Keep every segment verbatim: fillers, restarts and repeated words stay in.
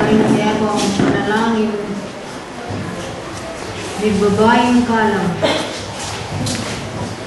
Ing kekong panalangin, mibaba ing kalam,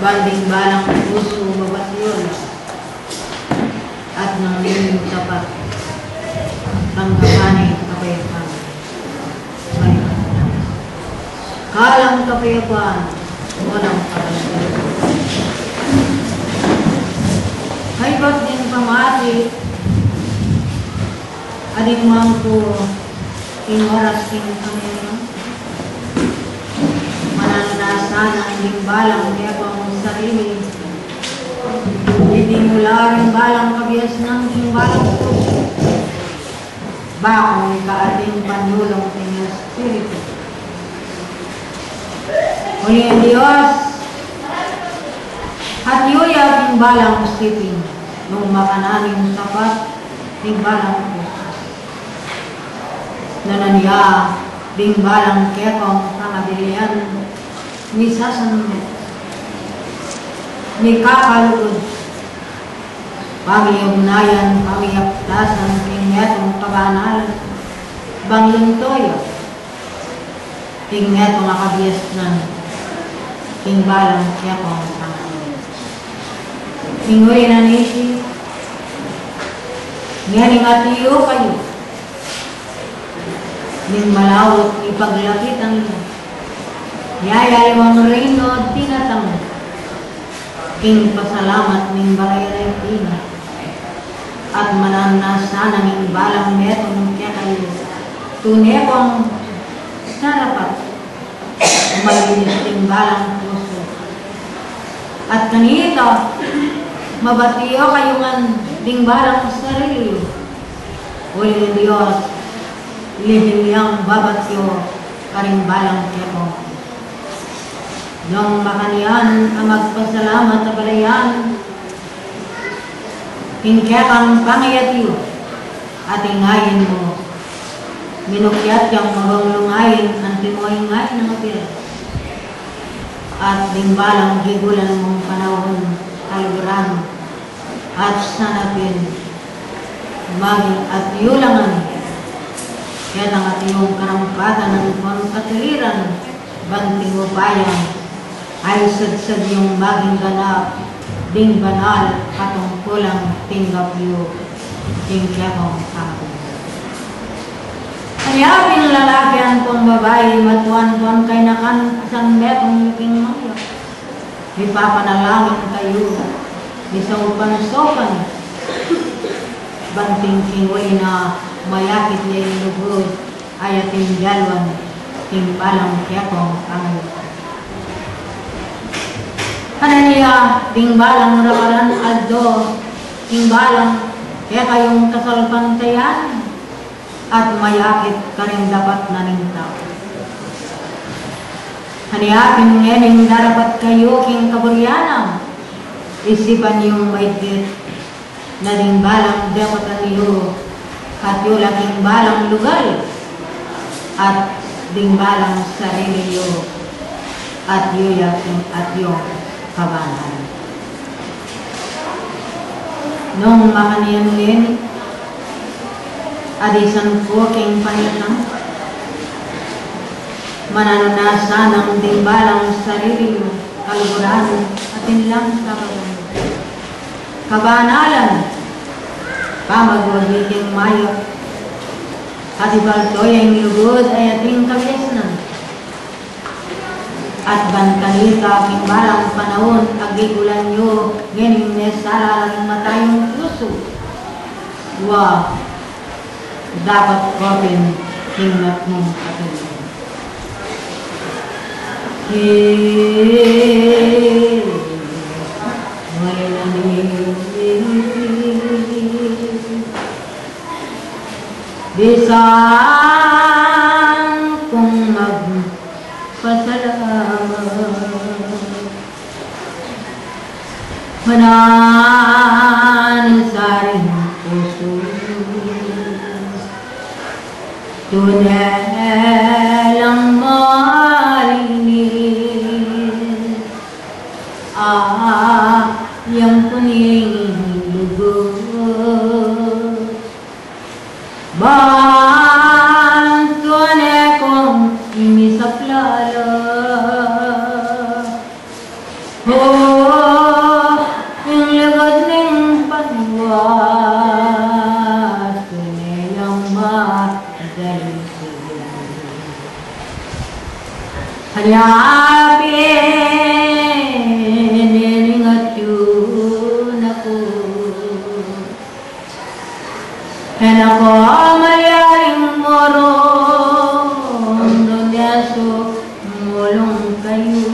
ban ding balang pusu mabatyu la, at nung ninu tapat, tanggapan ne ing kapayapan. Kalam kapayapan, walang pagalitan. Kaybat ding pamati, ating mangku, ing oras king pamati. Mananu na sana ding balang kekong sarili, iti mula ring balang kabiasnan king balang pusu. Bakung ika ating panyulung king Espiritu. Uling Dios, atyu ya king balang siping, nung makananu ing tapat ning balang pusu. Nanu ya ding balang kekong pangabilian, misasanmetung, mikakalugud, pamiugnayan, pamiaptasan king metung kabanalan, bang luntuyan king metung a kabiasnan king balang kekong pangabilian. Ing uli na niti, ngening atyu kayu ning malaut ing paglakitan, yaya ing reino tinatang king pasalamat ning balayan a iti na, at mananu na sana ning balang metung kekayu, tune kong sarapat, malinis ding balang pusu. At kanita, mabatyu kayu ngan ding balang sarili yu. Uling Dios, lihim yang babatyu karing balang kekong. Nung makanyan a magpasalamat a balayan, king kekang pangayatyu, ating ain mu, minukyat yang mabanglung ain, antimo ing ain nang api. At ding balang gigulan mung panaun, kaluguran, at sanapin, maging atyu la ngan ketang ating karampatan ampon katiliran, ban king upaya a isagsag yung maging ganap ding banal katungkulan, tinggap yu king kekong pangabilian. Anya pin lalaki ampon babai, matuan ampon kainakan, sanmetung yu king mayap. Mipapanalangin kayu, misaupan-saupan, ban king uli na mayakit ya ing lugud a ating dialuan king balang kekong pangayatyu. Kanita, ding balang rakalan aldo, ding balang kekayung kasalpantayanan, at mayakit karing dapat na ning tau. Anya pin ngening darapat kayu king kaburian na, isipan yung maigit na ding balang dapatan yu, at yu la king balang lugal, at ding balang sarili yu, at yu ya king ating kabanalan. Nung makanyan ngeni, adisan ku king panyatang, mananu na sanang ding balang sarili yu, kaluguran, atin lang sabatan, kabanalan, pamagwagi king mayap, at ibalto ya ing lugud a ating kabiasnan. At ban kanita king balang panaun a gigulan yu, ngening mesala la ring matayung pusu, wa, dapat ku pin king matmung katulugan. He, wala ni bisan kung magpasalamat, mananu sa ring pusu, tune lang malinis, a, yang puning lugud. Ba ing misapla la. O, ing lugud ning banua, tune yang madalisin. Anya pin ning atyu na ku, e na ku malyaring murung nune sumulung kayu.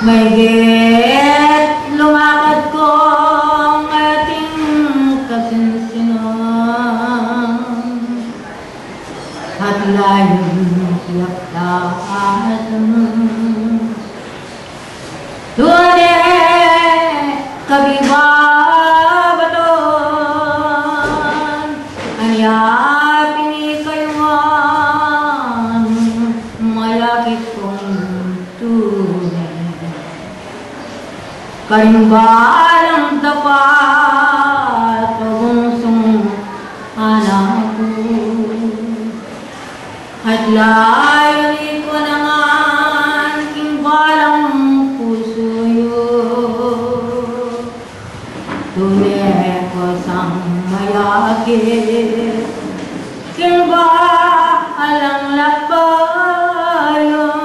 Maygit lumakad kung ating kasinsinan, at layun siyap taas tune kabibabaton. Anya pin ikayu ngan mayakit kung tune karing balang dapat, o bungsung anak ku. At layun ku na ngan king balang pusu yu, tune ku sang mayakit king balang lakbayan.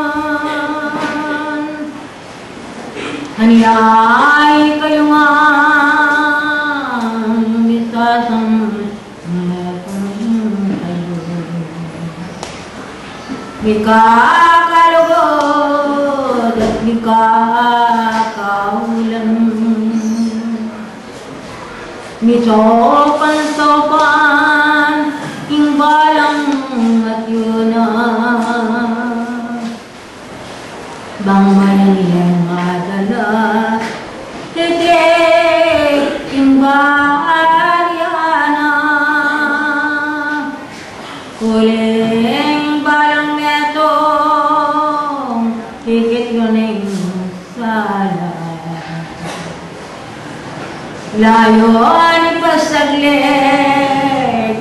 Anya ikayu ngan misasang mekung kayu, mikakalugud at mikakaulan, misopan-sopan ing balang atyu na. Bang mayan yang madala, titik ing balyana. Uling balang metung, tikit yu ning sala. Layun ipasaglit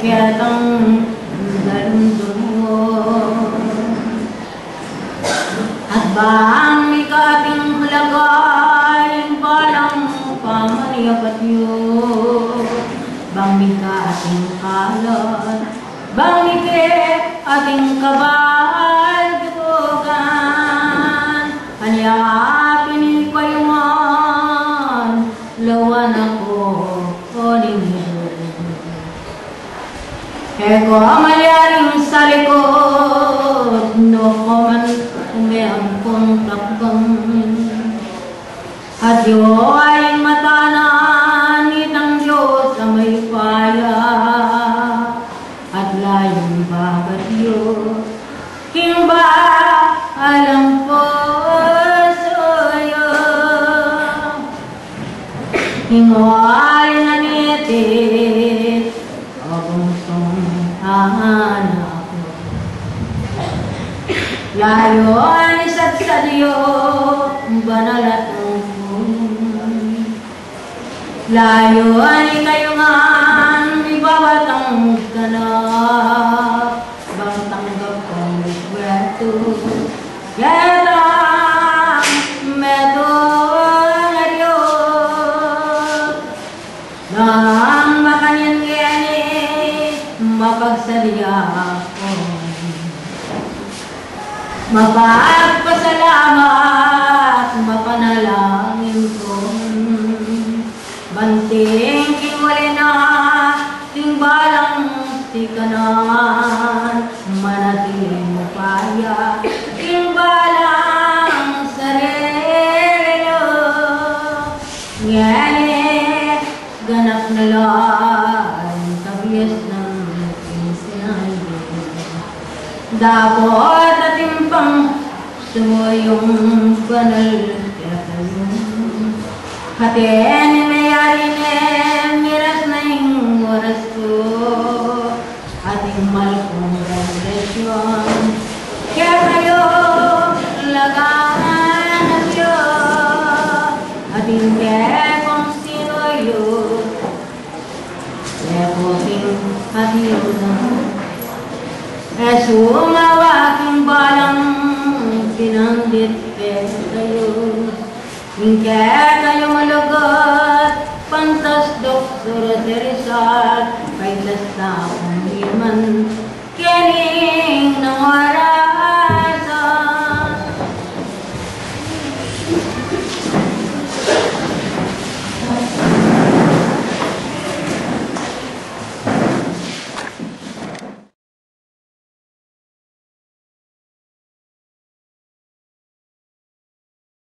ketang dalumdum mu. At bang mika ating lagay ing balang pamanyapat yu, bang mika ating kalat, bang mika ating kabal dugan, anya pin ikayu ngan lawan aku o ning idu. E ku malyaring salikut, no ku man ume ampong takbang. At yu ay matanan itang Dios a mayupaya, at layun babat yu king balang pusu yu. Ing wari na niti, o bungsung anak ku. Layun isadsad yu banal a tungkul. Layun ikayu ngan mibabatang ganap, bang tanggap kung ligwatu ketang metung a Dios. Nang makanyan ngeni mapagsadya ku, mapagpasalamat, mapanalangin ku, ban king uli na ning balang sikanan, manatiling upaya ning balang sarili. Ngeni ganap na la ing kabiasnan king sinandu. Dapot atin pang sumuyung banal kekayu. Atin ing mayari ne miras na ing oras ku. Atin malkung bendisyun kekayu, laganap yu. Atin kekong sinuyu, kekong atin na. E Umawa king balang pinandit kekayu, ing kekayu malugud, pantas Doktor Teresa, kaysa sa kung iman